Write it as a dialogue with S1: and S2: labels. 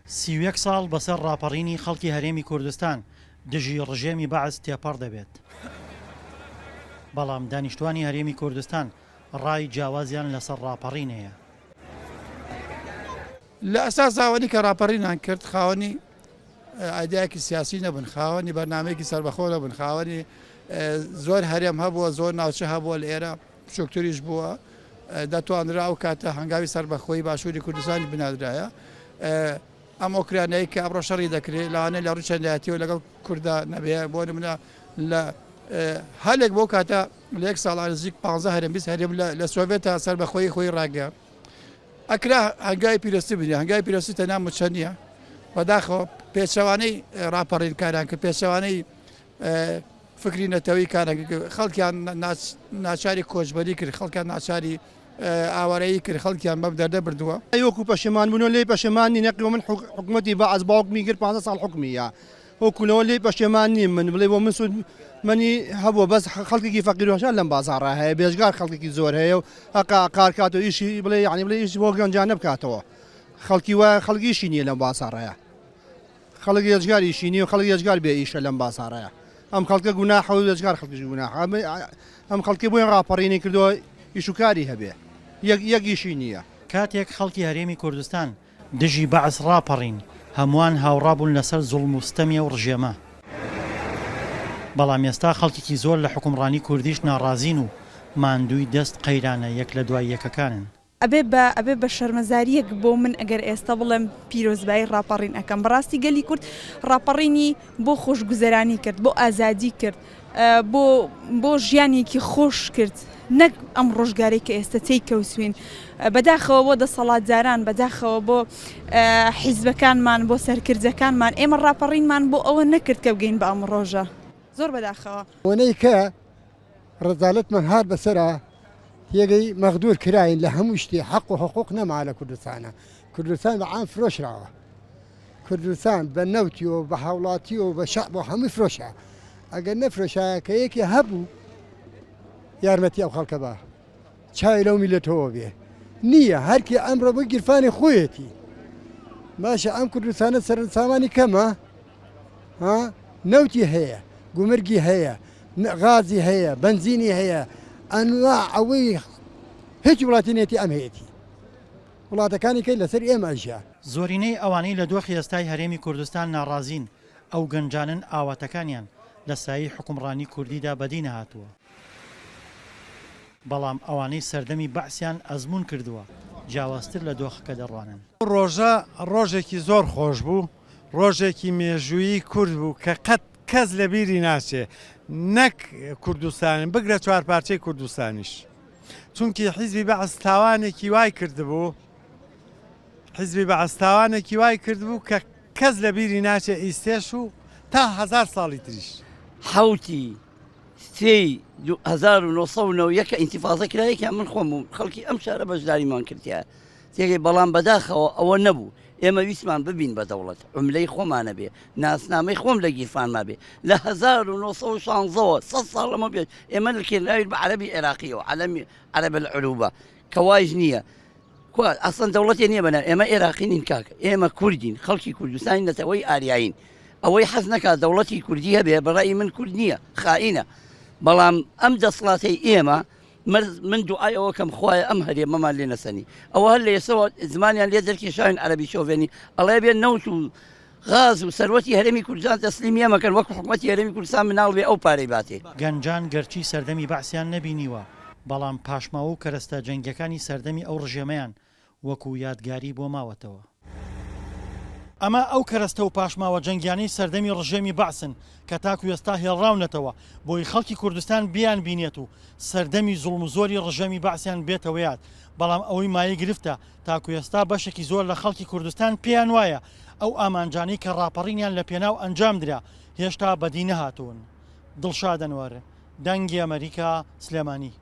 S1: 31 ساڵ بەسەر ڕاپەڕینی خەڵکی هەرێمی کوردستان دژی ڕژێمی بەعس تێپەڕ دەبێت، بەڵام دانیشتوانی هەرێمی کوردستان ڕای جیاوازیان لەسەر ڕاپەڕین هەیە.
S2: لە ئەساسدا ئەوانەی کە ڕاپەڕینیان کرد خاوەنی ئایدیایەکی سیاسی نەبوون، خاوەنی بەرنامەیەکی سەربەخۆ نەبوون، خاوەنی زۆر هەرێم هەبووە، زۆر ناوچە هەبووە لە ئێرە بچووکتریش بووە، دەتوانرا ئەو کاتە هەنگاوی سەربەخۆیی باشووری کوردستانیش بنادرایە. ئەم ئۆکرانیایی کە ئەمڕۆ شەڕی دەکرێت لەوانەیە لە ڕووی چەندایەتیەوە لەگەڵ کوردا نەبێ، بۆ نمونە لە هەلێک بۆ کاتە لە یەک ساڵا نزیک 15 هەرێم 20 هەرێم لە سۆڤێتە سەربەخۆیی خۆی ڕاگەیاند. ئەکرا هەنگاوی پیرۆزتر بنرێ، هەنگاوی پیرۆزتر تەنها موچە نییە، بەداخەوە پێچەوانەی ڕاپەڕین کاریان کرد، پێچەوانەی فکری نەتەوەی کاریان کرد، خەڵکیان ناچاری کۆچبەری کرد، خەڵکیان ناچاری ئاوارەیی کرد، خەڵکیان بەم دەردە بردووە.
S3: ئەی وەکو پەشیمان بوونەوە لێی پەشیمان نین، هەقی من حکومەتی بەعس باوکمی کرد 15 ساڵ حوکمی یا وەکو لەوە لێی پەشێمان نیم من بڵێ بۆ من سوود منی هەبووە بەس خەڵکێکی فەقیر و هەژار لەم بازاڕە هەیە بێژگار خەڵکێکی زۆر هەیە و هەقا کار کات و ئیشی بڵێ یعنی بڵێ ئیش بۆ گەنجانە بکاتەوە خەڵکی وایە خەڵک ئیشی نییە لەم بازاڕەیە خەڵک ێجگار ئیشی نییە و خەڵک ێجگار بێ ئیشە لەم بازاڕەیە ئەم خەڵکە گوناحە و ێجگار خەڵکیش گوناحە ئەم خەڵکی بۆیان ڕاپەڕینی کردووە ئیش و کاری هەبێ یەک یەک ئیشی نییە.
S1: کاتێک خەڵکی هەرێمی کوردستان دژی بەعس ڕاپەڕین، هەمووان هاوڕابوون لەسەر زوڵم و ستەمی ئەو ڕژێمە. بەڵام ئێستا خەڵکێکی زۆر لە حوکمڕانی کوردیش ناڕازین و ماندووی دەست قەیرانە یەک لە دوای یەکەکانن.
S4: ئەبێ بە ئەبێ بە شەرمەزارییەک بۆ من ئەگەر ئێستا بڵێم پیرۆزبایی ڕاپەڕین ئەکەم. بەڕاستی گەلی کورد ڕاپەڕینی بۆ خۆشگوزەرانی کرد، بۆ ئازادی کرد، بۆ بۆ ژیانێکی خۆش کرد نەک ئەم ڕۆژگارەی کە ئێستا تێی کەوتوین بەداخەوە بۆ دەسەڵاتداران بەداخەوە بۆ حیزبەکانمان بۆ سەرکردەکانمان ئێمە ڕاپەڕینمان بۆ ئەوە نەکرد کە بگەین بە ئەم ڕۆژە زۆر بەداخەوە.
S5: ئەوەنەی کە ڕەزالەتمان هات بەسەرا تێگەی مەغدور کراین لە هەموو شتی حەق و حقوق نەما لە کوردستانە کوردستان بە عام فرۆشراوە کوردستان بە نەوتی و بە هاوڵاتی و بە شەعب و هەمووی فرۆشە ئەگەر نەفرۆشایە کە یەکێ هەبوو یارمەتی ئەو خەڵکە بە چاوی لەو میلەتەوە بێ نییە هەرکی ئەمڕۆ بۆ گیرفانی خۆیەتی باشە ئەم کوردستانە سەرسامانی کەمە ها نەوتی هەیە گومرگی هەیە غازی هەیە بنزینی هەیە ئەنوا ئەوەی هیچ وڵاتی نێتی ئەم هەیەتی وڵاتەکانی کەی لەسەر ئێمە ئەژیا.
S1: زۆرینەی ئەوانەی لە دۆخی ئێستای هەرێمی کوردستان ناڕازین، ئەو گەنجانەن ئاواتەکانیان لە سایەی حوکمڕانی کوردیدا بەدی نەهاتووە. بەڵام ئەوانەی سەردەمی بەعسیان ئەزموون کردووە، جیاوازتر لە دۆخەکە دەڕوانن.
S6: ئەو ڕۆژە ڕۆژێکی زۆر خۆش بوو، ڕۆژێکی مێژوویی کورد بوو کە قەت کەس لە بیری ناچێ، نەک کوردستان بگرە چوارپارچەی کوردستانیش. چونکی حیزبی بەعس تاوانێکی وای کردبوو حیزبی بەعس تاوانێکی وای کردبوو کە کەس لە بیری ناچێ ئیستێش و تا هەزار ساڵی تریش.
S7: حەوتی سێی 1991 کە ئینتیفازە کرا یەکیان من خۆم بووم خەڵکی ئەم شارە بەشداریمان کردیا تێگەی بەڵام بەداخەوە ئەوە نەبوو ئێمە ویستمان ببین بە دەوڵەت عوملەی خۆمانە بێ ناسنامەی خۆم لە گیرفانما بێ لە 1916ەوە 100 ساڵ لەمە پێش ئێمە لکێنراوین بە عەرەبی عێراقیەوە عەلەمی عەرەب العروبە کە وایش نییە کوا ئەسڵەن دەوڵەتێ نییە بەناو ئێمە عێراقی نین کاکە ئێمە کوردین خەڵکی کوردستانی نەتەوەی ئاریایین ئەوەی حەز نەکات دەوڵەتی کوردی هەبێ بەڕای من کورد نییە خائینە بەڵام ئەم دەسڵاتەی ئێمە مەرز من دوعای ئەوە کەم خوایە ئەم هەرێمەمان لێ نەسەنی ئەوە هەر لە ئێستەوە زمانیان لێ دەرکێشاوین عەرەبی شۆڤێنی ئەڵێ بێ نەوت و غاز و سەروەتی هەرێمی کوردستان تەسلیمی ئێمە کەن وەک حکومەتی هەرێمی کوردستان مناڵ بێ ئەو پارەی باتێ.
S1: گەنجان گەرچی سەردەمی بەعسیان نەبینیوە، بەڵام پاشماوە و کەرەستە جەنگیەکانی سەردەمی ئەو ڕژێمەیان وەکو یادگاری بۆ ماوەتەوە. ئەمە ئەو کەرەستە و پاشماوە جەنگیانەی سەردەمی ڕژێمی بەعسن کە تاکو ئێستا هێڵراونەتەوە بۆی خەڵکی کوردستان بیان بینێت و سەردەمی زوڵم و زۆری ڕژێمی بەعسیان بێتەوە یاد، بەڵام ئەوەی مایەی گرفتە تاکو ئێستا بەشێکی زۆر لە خەڵکی کوردستان پێیان وایە ئەو ئامانجانەی کە ڕاپەڕینیان لە پێناو ئەنجامدرا هێشتا بەدی نەهاتوون. دڵشاد ئەنوەر، دەنگی ئەمەریکا، سلێمانی.